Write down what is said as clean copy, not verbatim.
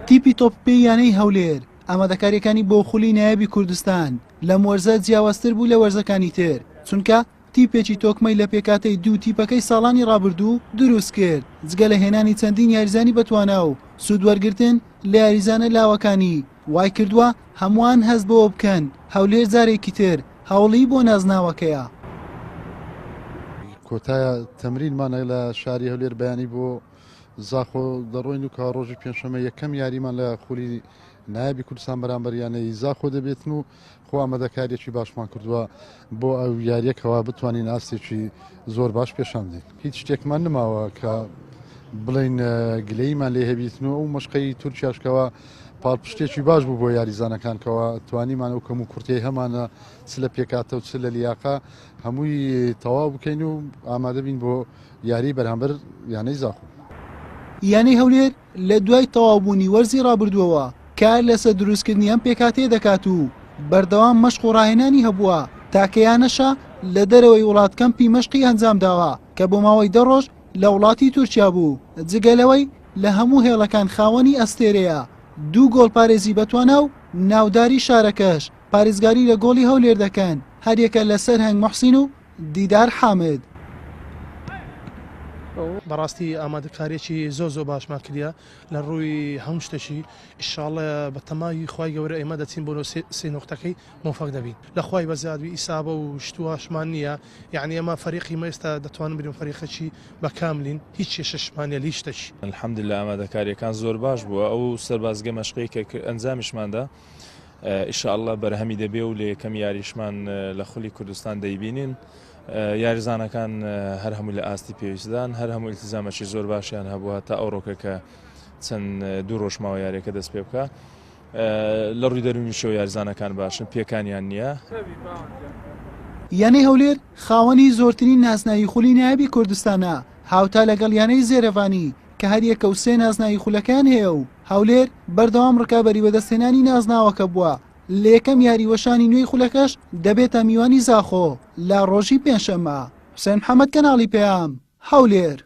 تیپی تۆپی پێی یانەی هەولێر ئامادەکارییەکانی بۆ خولی نایابی کوردستان لەم وەرزە جیاوازتر بوو لە وەرزەکانی تر، چونکە تیپێکی تۆکمەی لە پێکهاتەی دوو تیپەکەی ساڵانی ڕابردوو دروستکرد، جگە لە هێنانی چەندین یاریزانی بەتوانا و سوودوەرگرتن لە یاریزانە لاوەکانی، وایکردووە هەمووان هەست بەوە بکەن هەولێر جارێکی تر هەوڵی بۆ نازناوەکەیە. کۆتا تەمرینمانە لە شاری هەولێر بەیانی بۆ زاخۆ دەڕۆین و کە ڕۆژی پێنجشەممە یەکەم یاریمان لە خولی نایابی کوردستان بەرامبەر یانەی زاخۆ دەبێتن و خۆ ئامادەکاریەکی باشمان کردووە بۆ ئەو یاریەکەوە بتوانین ئاستێکی زۆر باش پێشان بدەین هیچ شتێکمان نماوە کە بڵین گلەیمان لێ هەبیتن و ئەو مەشقەی تورکیاشکەوە پاڵپشتێکی باش بوو بۆ یاریزانەکان کەەوە توانیمان ئەو کەم و کورتەی هەمانە چ لە پێکاتە و چ لە لیاقە هەمووی تەواو بکەین و ئامادەبین بۆ یاری بەرامبەر یانەی زاخۆ. یانەی هەولێر لە دوای تەواوبوونی وەرزی رابردووەوە کار لەسەر دروستکردنی ئەم پێکهاتەیە دەکات و بەردەوام مەشق و راهێنانی هەبووە، تاکە یانەشە لە دەرەوەی وڵات کەمپی مەشقی ئەنجامداوە کە بۆ ماوەی دە رۆژ لە وڵاتی تورکیا بوو، جگە لەوەی لە هەموو هێڵەکان خاوەنی ئەستێرەیە، دوو گۆڵپارێزی بەتوانا و ناوداری شارەکەش پارێزگاری لە گۆڵی هەولێر دەکەن، هەریەکە لە سەرهەنگ موحسین و دیدار حامد. بەڕاستی ئامادەکاریەکی زۆر زۆر باشمان کردیە لە ڕووی هەموو شتێکی ئیشاڵە بە تەمای خوای گەورە ئێمە دەچین بۆ سێ نوقتەکەی مۆفەق دەبین لە خوای بەزیاد بی ئیسابە و شتواشمان نییە یعنی ئێمە فەریقی مە ئێستا دەتوانم بریم فەریقەکی بە کاملین هیچ کێشەشمان نیە لە هیچ شتێکی. الحمدللە ئامادەکاریەکان زۆر باش بووە ئەو سەربازگە مەشقەی کە ئەنجامیشماندا ئیشاءاللە بەرهەمی دەبێ و لە یەکەم یاریشمان لە خولی کوردستان دەیبینین یاریزانەکان هەر هەموو لە ئاستی پێویستدان هەر هەموو ئیلتیزامەکی زۆر باشیان هەبووە تا ئەوڕۆکە کە چەند دوو ڕۆژ ماوە یاریەکە دەست پێ بکە لە ڕووی دەروونیشەوە یاریزانەکان باشن پێکانیان نییە. یانەی هەولێر خاوەنی زۆرترین نازناوی خولی نایابی کوردستانە، هاوتا لەگەڵ یانەی زێرەڤانی کە هەریەکە و سێ نازناوی خولەکەیان هەیە و هەولێر بەردەوام رکابەری بەدەستهێنانی نازناوەکە بووە، لە یەکەم یاری وەشانی نوێی خولەکەش دەبێتە میوانی زاخۆ لە رۆژی پێنجشەممە. حوسێن محەمەد کەناڵی پەیام، هەولێر.